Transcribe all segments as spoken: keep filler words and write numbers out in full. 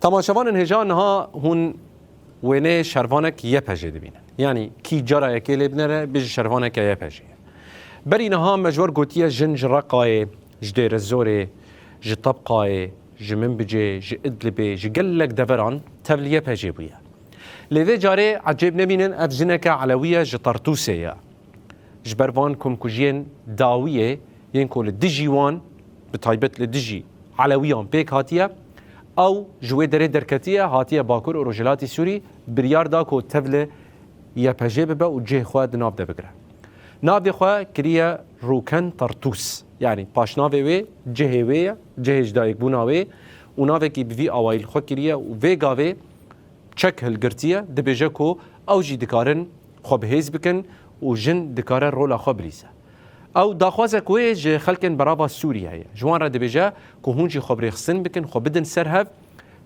Temaşevanên hêja, niha hûn wêneyê şervanek Y P J dibînin. Yanî kî cara yekê lê binere, bêje şervaneke Y P J ye. Berî niha me ji we re gotiye, jin ji Reqayê, ji Dêrezorê, ji Tebqayê, ji Minbicê, ji Idlibê, ji gelek deveran tevlî Y P J bûye. Lê vê carê ecêb nebînin, ev jineke Elewî ye, ji Tartûsê ye. Ji ber van komkujiyên dawiyê yên ku li dijî wan, bi taybet li dijî Elewiyan pêk hatiye, ew ji wê derê derketiye, hatiye Bakur û Rojhilatî Sûrî, biryar da ku tevli Y P J bibe û cihê xwe di nav de bigire. Navê xwe kiriye Rûken Tartûs. Yanî paşnavê wê cihê wê ye, cihê ji dayikbûna wê û navekî bi vî awayî li xwe kiriye û vê gavê çek hilgirtiye, dibêje ku ew jî dikarin xwe bi hêz bikin û jin dikare rola xwe bilîze. Ew daxwazek wê ji xelkên berava Sûriyê heye. Ji wan re dibêje ku hûn jî xwe bi rêxistin bikin, xwe bidin ser hev,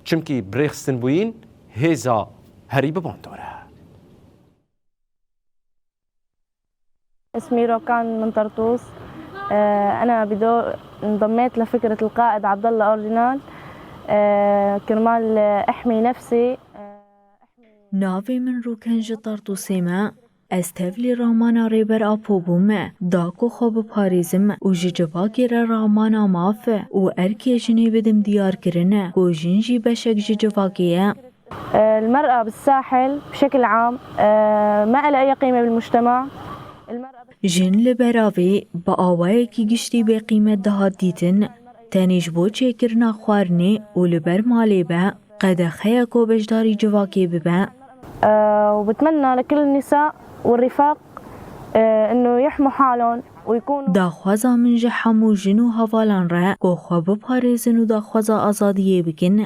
çimkî bi rêxistinbûyîn hêza herî bi bandor e. اسمي روكان من طرطوس. آه، أنا بدو انضميت لفكرة القائد عبد الله أورجنال. آه، كرمال أحمي نفسي. Navê min Rûken, ji Tartûsê me. Ez tevlî ramana Rêber Apo bûme, da ku xwe biparêzim û ji civakê re ramana maf û erkê jinê bidim diyar kirine ku jin jî beşek ji civakê ye. المرأة بالساحل بشكل عام، آه، ما إلها أي قيمة بالمجتمع. المرأة بال- Jin li beravê bi awayekî giştî bêqîmet dihat dîtin, tenê ji bo çêkirina xwarinê û li ber malê be, qedexe ye ku beşdarî civakê bibe. آه، وبتمنى لكل النساء والرفاق، آه، إنه يحموا حالهم ويكونوا Daxwaza min ji hemû jin û hevalan re ku xwe biparêzin û daxwaza azadiyê bikin,